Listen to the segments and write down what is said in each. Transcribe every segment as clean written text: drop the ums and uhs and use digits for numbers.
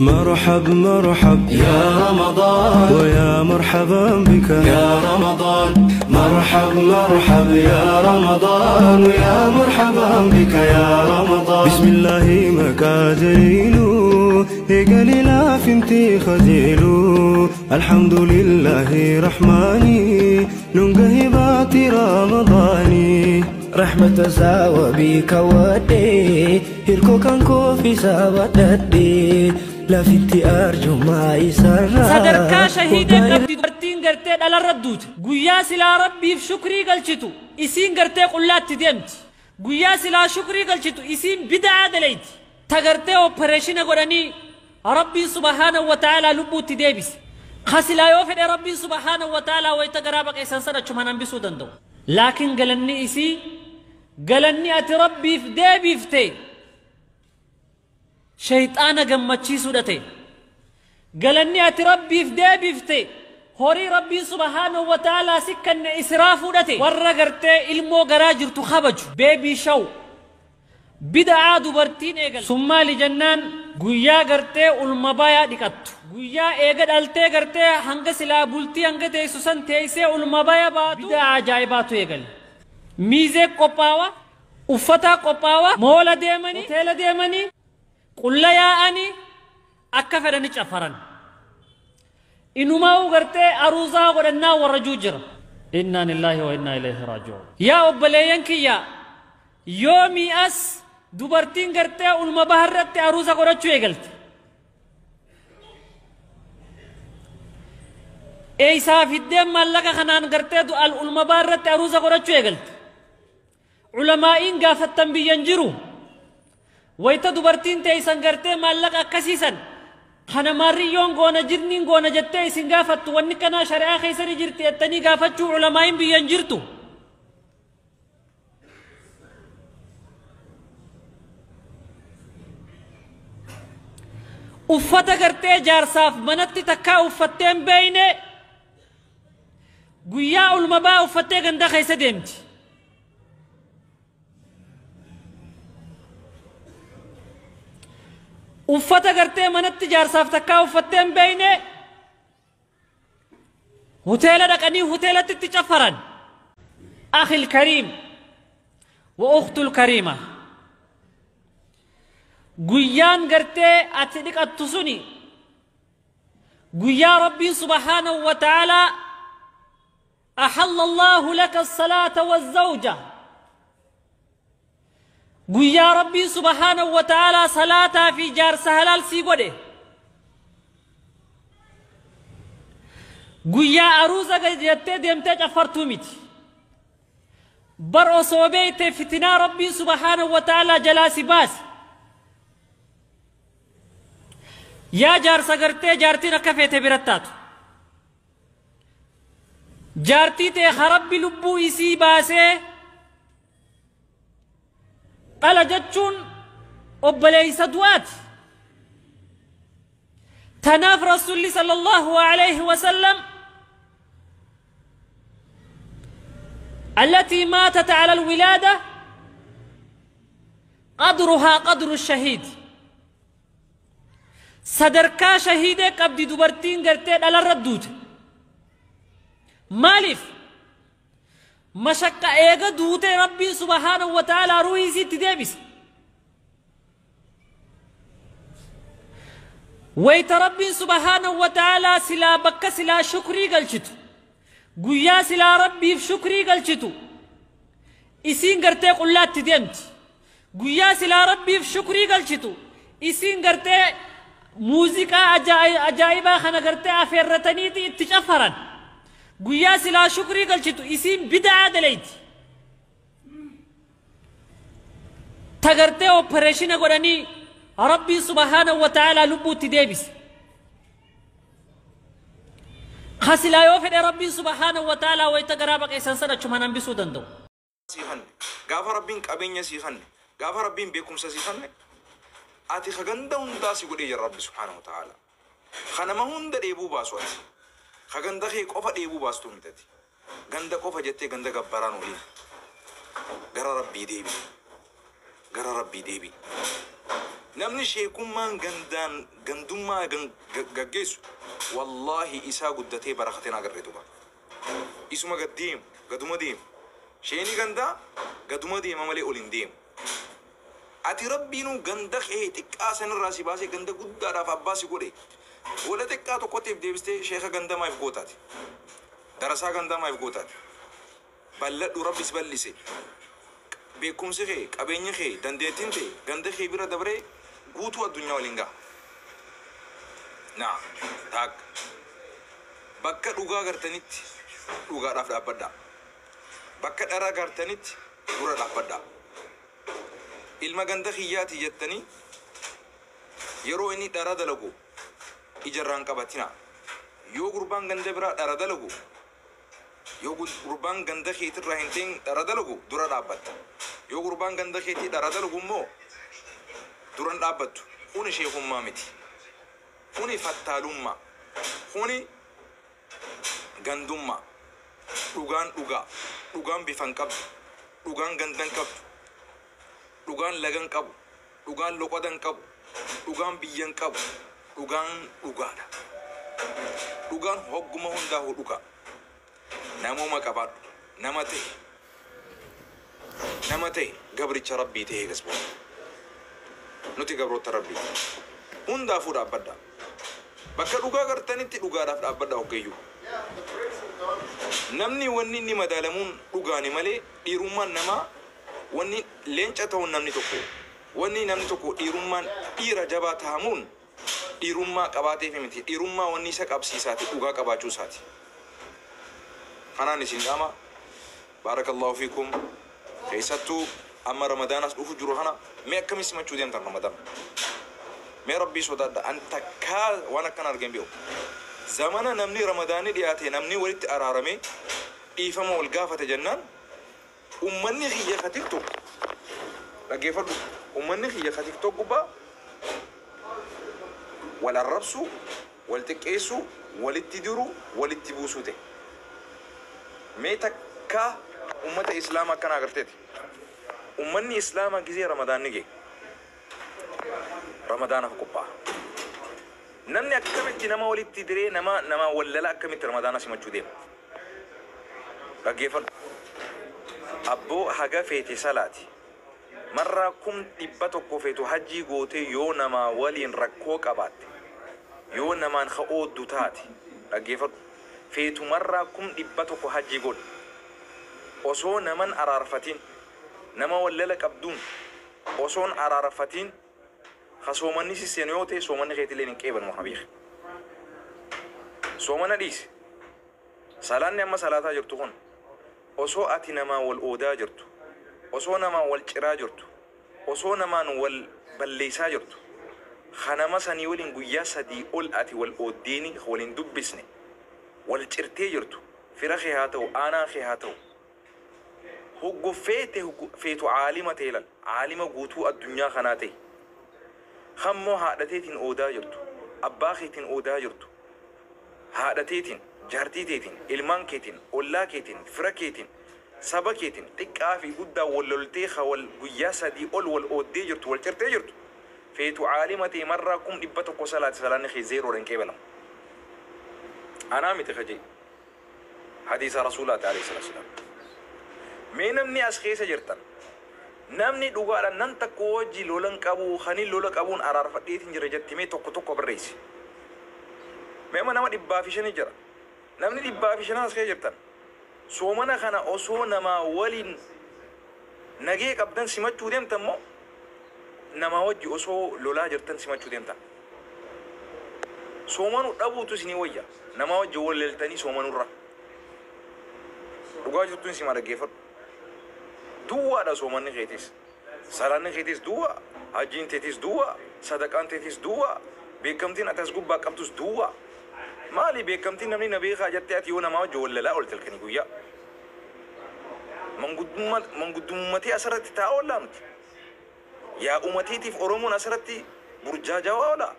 مرحب مرحب يا رمضان ويا مرحبا بك يا رمضان. مرحب مرحب يا رمضان ويا مرحبا بك يا رمضان. بسم الله مكاجيلو إيقالي لا فنتي خجيلو الحمد لله رحماني ننقه باتي رمضاني. رحمة زاوبي كودي هيركو كان كوفي سابددي lafitti arjummaa isarraa. Sadarkaa shahiidee qabdi dubartiin gartee dhalarra duute. Guyyaa silaa Rabbiif shukrii galchitu isiin gartee qullaatti deemti. Guyyaa silaa shukrii galchitu isiin bid'aa dalayti. Ta gartee opereeshina godhanii Rabbiin subhaanahu wa ta'aalaa lubbuutti deebise. Ka silaa yoo fedhe Rabbiin subhaanahu wa ta'aalaa wayita garaa baqeessan sana achumaan hambisuu danda'u. Laakiin galanni isii galanni ati Rabbiif deebifte shayxaana gammachiisuudha ta'e. Galanni ati Rabbiif deebifte horii Rabbiin subhaanahu wa ta'aalaa si kenne israafuudha ta'e. Warra gartee ilmoo garaa jirtu kabaju beebii shaw bid'aa dubartiin eegal. Sun maali jennaan guyyaa gartee ulma bayaa dhiqattu. Guyyaa eega dhaltee gartee hanga silaa bultii hanga teessu san teessee ulma baya baatu bid'aa ajaa'ibaatu eegale. Miizee qophaawa, uffata qophaawa, moola deemanii, hoteela deemanii, qulla yaa'anii akka fedhani cafaran. Inumaa gartee aruuzaa godhannaa warra juu jira. Innaa lillaahi wa innaa ilayhi raaji'uun. Yaa obboleeyyan kiyya, yoomii as dubartiin gartee ulma baharratti aruuza godhachuu eegalte. Eeysaa fiddeen maallaqa kanaan gartee ulma baharratti aruuza godhachuu eegalte. Culamaa'iin gaafattan biyyan jiru. Wayita dubartiin teessan gartee maallaqa akkasiisan kana maarriyyoon goona jirniin goona jettee isin gaafattu wanni kanaa shari'aa keessanii jirti jettanii gaafachuu culamaa'iin biyyan jirtu. Uffata gartee jaarsaaf manatti takkaa uffattee hin beeyne guyyaa ulma baa uffattee ganda keessa deemti. Uffata gartee manatti jaarsaaf takkaa uffattee hin beeyne hoteela dhaqanii hoteelatti itti cafaran. Akhil kariim wa ukhtul kariima. Guyyaan gartee ati dhiqattu suni guyyaa Rabbiin subhaanahu wa ta'aalaa أحل الله لك الصلاة والزوجة. Guyyaa Rabbiin subhaanahu wa ta'aalaa salaataa fi jaarsa halaal sii godhe. Guyyaa aruuza jettee deemtee cafartuu miti. Bar osoo beeyte fitinaa Rabbiin subhaanahu wa ta'aalaa jalaa si baase. Yaa jaarsa gartee jaartiin akka feete birattaatu. Jaartii ta'e Rabbi lubbuu isii baasee dhala jechuun obboleessa du'aati. Tanaaf Rasuulli sallallahu alayhi wa sallam التي ماتت على الولادة قدرها قدر الشهيد. Sadarkaa shahiidee qabdi dubartiin gartee dhalarra duute. Maaliif? Mashaqqa eega duute Rabbiin subhaanahu wa ta'aalaa ruuhii isiitti deebise. Wayita Rabbiin subhaanahu wa ta'aalaa silaa bakka silaa shukrii galchitu, guyyaa silaa Rabbiif shukrii galchitu, isiin gartee qullaatti deemti. Guyyaa silaa Rabbiif shukrii galchitu, isiin gartee muuziqaa ajaa'ibaa kana gartee afeerrataniiti itti cafaran. Guyyaa silaa shukrii galchitu isiin bid'aa dalayti. Ta gartee opereeshina godhanii Rabbiin subhaanahu wa ta'aalaa lubbuutti deebise. Ka silaa yoo fedhe Rabbiin subhaanahu wa ta'aalaa wayita garaa baqeessan sana achumaan hambisuu danda'u. Sii kanne gaafa Rabbiin qabeenya sii kanne gaafa Rabbiin beekumsa sii kanne ati ka ganda hundaa si godhee jira Rabbi subhaanahu wa ta'aalaa. Ka nama hunda dheebuu baasu ati. Ka ganda kee qofa dheebuu baastu mitati. Ganda qofa jettee ganda gabbaraan oliin. Gara Rabbii deebi. Gara Rabbii deebi. Namni sheekummaan gandaan gandummaa gaggeessu wallaahi isaa guddatee barakateen agarree duba. Isuma gad deemu, gaduma deemu. Sheeni gandaa gaduma deema malee ol hin deemu. Ati Rabbiinuu ganda kee xiqqaa sanirraa si baasee ganda guddaadhaaf abbaa si godhe. Gola xiqqaa tokkottiif deebistee sheeka gandamaaf gootaati. Darasaa gandamaaf gootaati. Bal'adhu, Rabbi si bal'ise. Beekumsi kee, qabeenyi kee, dandeettiin ta'e ganda kee bira dabree guutuu addunyaa waliin gaha. Naa taak bakka dhugaa gartanitti dhugaadhaaf dhaabbadhaa. Bakka dhara gartanitti dura dhaabbadhaa. Ilma ganda kiyyaati jettanii yeroo inni dhara dalagu ijarraan qabatina. Yoo gurbaan ganda biraa dhara dalagu, yoo gurbaan ganda keetirraa hin ta'in dhara dalagu, dura dhaabbatta. Yoo gurbaan ganda keetii dhara dalagu immoo duran dhaabbattu. Kuni sheekummaa miti. Kuni fattaalummaa. Kuni gandummaa. Dhugaan dhugaa. Dhugaan bifa hin qabdu. Dhugaan ganda hin qabdu. Dhugaan laga hin qabu. Dhugaan loqoda hin qabu. Dhugaan biyya hin qabu. Dhugaan dhugaadha. Dhugaan hogguma hundaa'u dhugaa. Namuma qabaadhu. Nama ta'e. Nama ta'e gabricha Rabbii ta'ee gasboon. Nuti gabroota Rabbii. Hundaafuu dhaabbadha. Bakka dhugaa gartanitti dhugaadhaaf dhaabbadha hoggayyuu. Namni wanni inni madaalamuun dhugaani malee dhiirummaan namaa, wanni leenca ta'uun namni tokko, wanni namni tokko dhiirummaan dhiira jabaa tahamuun dhiirummaa qabaateef miti. Dhiirummaa wanni isa qabsiisaati dhugaa qabaachuu isaati. Kanaan isin dhaama. Baarakallahu fiikum. Keessattuu amma Ramadaanas dhufu jiru kana mee akkamis simachuu deemtan Ramadaan? Mee Rabbii sodaadha. An takkaa waan akkana argeen beeku. Zamana namni Ramadaanni dhiyaate namni walitti araarame dhiifama wal gaafate jennaan, ummanni kiyya ka TikTok dhaggeeffadhu, ummanni kiyya ka TikTok gubbaa wal arrabsuu, wal xiqqeessuu, walitti diruu, walitti buusuu ta'e. Mee takkaa ummata Islaamaa akkana agarteeti? Ummanni Islaamaa gizee Ramadaanni ga'e Ramadaanaaf qophaa'a. Namni akkamitti nama walitti diree nama wallala akkamitti Ramadaana simachuu deema? Dhaggeeffadhu. Abboo, haga feete salaati. Marraa 100,000 feetu hajjii gootee, yoo namaa waliin rakkoo qabaatte, yoo namaan ka'ooddu taate, dhaggeeffadhu. Feetu marraa 100,000 hajjii godhi. Osoo naman araarfatin, nama wallala qabduun osoon araarfatin ka soomanni si seenu yoo ta'e, soomanni keetillee hin qeebalu kana beeki. Soomana dhiisi. Salaanni amma salaataa jirtu kun, osoo ati namaa wal oodaa jirtu, osoo namaan wal ciraa jirtu, osoo namaan wal balleessaa jirtu, kanama sanii waliin guyyaa 3 ol ati wal ooddeeni waliin dubbisne wal cirtee jirtu, fira kee haa ta'u, aanaa kee haa ta'u, hoggu feete feetu caalima ta'e lal caalima guutuu addunyaa kanaa ta'e, kammoo haadhateetiin oodaa jirtu, abbaa keetiin oodaa jirtu, haadhateetiin, jaartii teetiin, ilmaan keetiin, ollaa keetiin, fira keetiin, saba keetiin, xiqqaa fi guddaa wal loltee ka wal guyyaa 3 ol wal ooddee jirtu, wal cirtee jirtu, feetu caalima ta'e marraa 100,000 salaati, salaanni kee zeeroodhaan hin qeebalamu. Anaa miti kajee. Hadiisa Rasuulaati alayhi salaatu salaam. Mee namni as keessa jirtan, namni dhugaadhaan nan takko wajji lolan qabu, kanin lola qabuun araarfadheetiin jira jetti, mee tokko tokko barreessi. Mee amma nama 105 jira. Namni 105 as keessa jirtan, soomana kana osoo namaa waliin nagee qabdan simachuu deemtan moo namaa wajji osoo lolaa jirtan simachuu deemtan? Soomanuu dhabuutu isinii wayya namaa wajji wal loltanii soomanurra. Dhugaa jirtuun isin dhaggeeffadhu. Duwwaadha soomanni keetis. Salaanni keetis duwwaa, hajjiin teetis duwwaa, sadaqaan teetis duwwaa, beekamtiin ati as gubbaa qabdus duwwaa. Maali beekamtiin namni na beekaa jettee ati yoo namaa wajji wal lolaa oolte halkanii guyyaa? Manguddummatee asirratti taa'aa oollaa miti. Yaa uumatiitiif Oromoon asirratti burjaajawaa oola.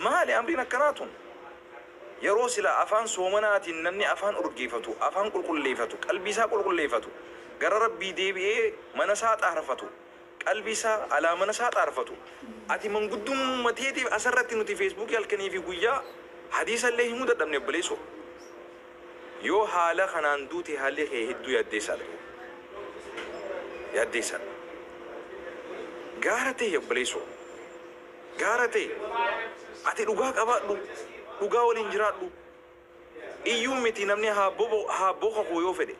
Maali amriin akkanaa tun? Yeroo sila afaan soomanaatiin namni afaan urgeeffatu, afaan qulqulleeffatu, qalbii isaa qulqulleeffatu, gara Rabbii deebi'ee mana isaa xaarfatu, Qalbii isaa alaa mana isaa xaarfatu. Ati manguddummaa teetiif asirratti nuti Feesbuukii halkanii fi guyyaa hadiisa illee himuu dadhabne, obboleessoo. Yoo haala kanaan duute, haalli kee hedduu yaaddeessaadha. Yaaddeessaadha. Gaara ta'e, obboleessoo. Gaara ta'e. Ati dhugaa qabaadhu. Dhugaa waliin jiraadhu. Iyyuu miti, namni haa boqoqu yoo fedhe.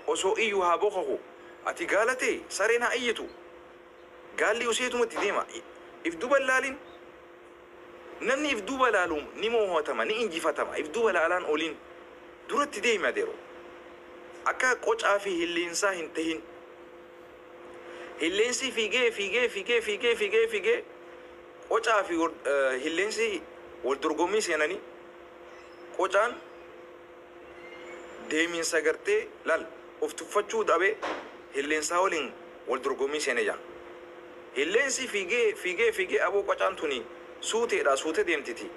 Osoo iyyuu haa boqoqu. Ati gaala ta'e, sareen haa iyyitu. Gaalli useetumatti deema. If duba laalin. Namni if duuba laaluun ni mo'atama, ni injifatama. If duuba laalaan oliin duratti deemi adeero. Akka qocaa fi hilleensaa hin tahin. Hilleensi fiigee fiigee fiigee fiigee fiigee fiigee, qocaa fi hilleensi wal dorgommii seenanii, qocaan deemiinsa gartee laal of tuffachuu dhabee hilleensaa waliin wal dorgommii seenee jira. Hilleensi fiigee fiigee fiigee, aboo qocaan tuni suuteedha, suute deemtiti.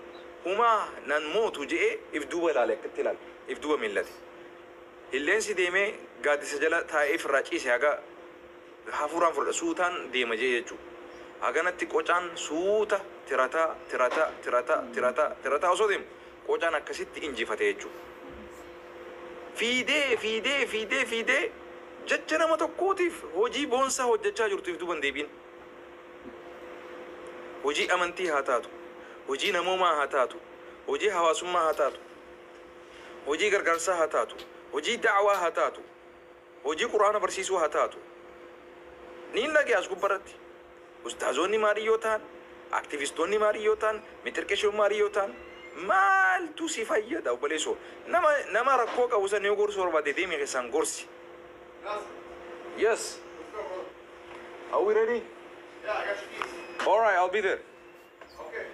Humaa nan mootu je'ee if duuba ilaale, akkatti ilaale, if duuba millate. Hilleensi deemee gaaddisa jala taa'ee ifirraa ciise, haga hafuuraan fudhata, suutaan deema jee jechuudha. Haganatti qocaan suuta tirataa tirataa tirataa tirataa tirataa osoo deemu qocaan akkasitti injifate jechuudha. Fiidee fiidee fiidee fiidee, jecha nama tokkootiif hojii boonsaa hojjechaa jirtu if duuban deebiin. Hojii amantii haa taatu, hojii namoomaa haa taatu, hojii hawaasummaa haa taatu, hojii gargaarsaa haa taatu, hojii da'waa haa taatu, hojii Quraana barsiisuu haa taatu. Niin dhagee as gubbarratti. Ustaazoonni maalii yoo ta'an, aktivistoonni maalii yoo ta'an, mitirqeshoon maalii yoo ta'an, maaltu si fayyada, obboleessoo? Nama rakkoo qabu san yoo gorsuu barbaade, deemi keessaan gorsi. Yes. Are we ready? Yeah, I got your keys. All right, I'll be there. Okay.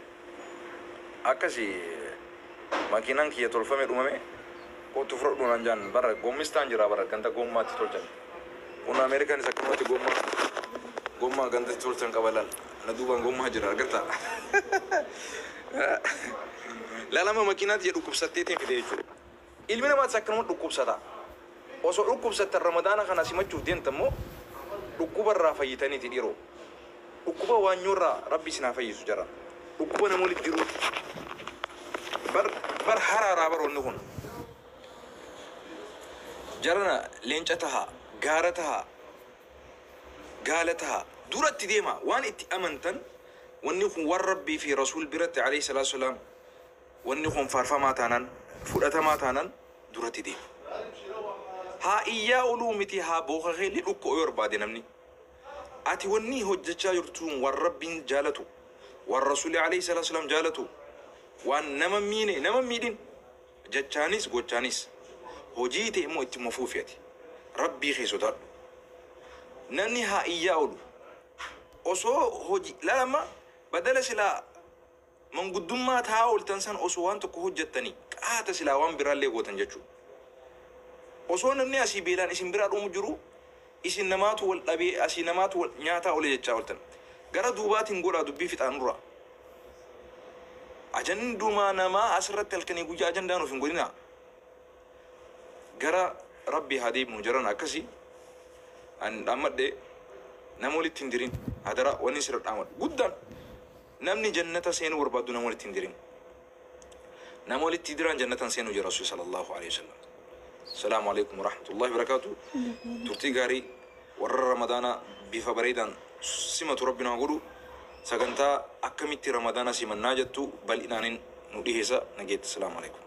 Akkasi makiinaan kiyya tolfame dhumame, kootu fudhadhu naan jaan. Bara gommistaan jira, bara ganda gommaatti tolchan. Kun Ameerikaanis akkanumatti gommaa gandatti tolchan qaba. Laal, na duubaan gommaa jira, agartaa? Laalama, makiinaatti jedhu dhukkubsatteetiin fide jechuudha. Ilmi namaas akkanuma dhukkubsata. Osoo dhukkubsattan Ramadaana kana simachuuf deemta immoo, dhukkuba irraa fayyitaniiti dhiiroo. Dhukkuba waanyoorraa Rabbi isin haa fayyisu jara. Dhukkuba nama walitti jiru. Bar haraaraa baroonni kun. Jarana, leenca tahaa, gaara tahaa, gaala tahaa, duratti deema. Waan itti amantan, wanni kun waan Rabbii fi Rasuul biratti alayhi salaatu salaam wanni kun faarfamaa taanaan, fudhatamaa taanaan, duratti deema. Haa iyyaa oluu miti, haa booka keelli dhukko yoo barbaade namni. Ati wanni hojjechaa jirtu waan Rabbiin jaalatu, waan Rasuulli alayhi salaatu salaam jaalatu, waan nama miine, nama miidhin, jechaanis gochaanis, hojii ta'e immoo itti fuufi. Ati Rabbii kee sodaadhu. Namni haa iyyaa oolu. Osoo hojii lama badala silaa manguddummaa taa'aa ooltan san, osoo waan tokko hojjettanii qaata silaa waan biraallee gootan jechuudha. Osoo namni asii beelaan isin biraa dhumu jiru, isin namaatu wal dhabee, asii namaatu wal nyaataa oole jechaa ooltan. Gara duubaatiin godhaa dubbii fixaanurra. Ajandumaa namaa asirratti halkanii guyyaa ajandaa nuuf hin godhinaa. Gara Rabbii haa deebinu jiran akkasii. Ani dhaammadhe, nama walitti hin dirin, hadara. Wanni sirra dhaamadhu guddaan, namni jannata seenuu barbaadu nama walitti hin dirin. Nama walitti diran jannatan seenuu jira Rasuul sallallahu alaihi wasallam. Salaamu alaikum warahmatullahi wabarakatuh. Turtii gaarii, warra Ramadaana bifa bareedaan simatu Rabbi naa godhu. Sagantaa akkamitti Ramadaana simannaa jettu bal'inaanin nu dhiheessa. Nageetti. Salaamu alaikum.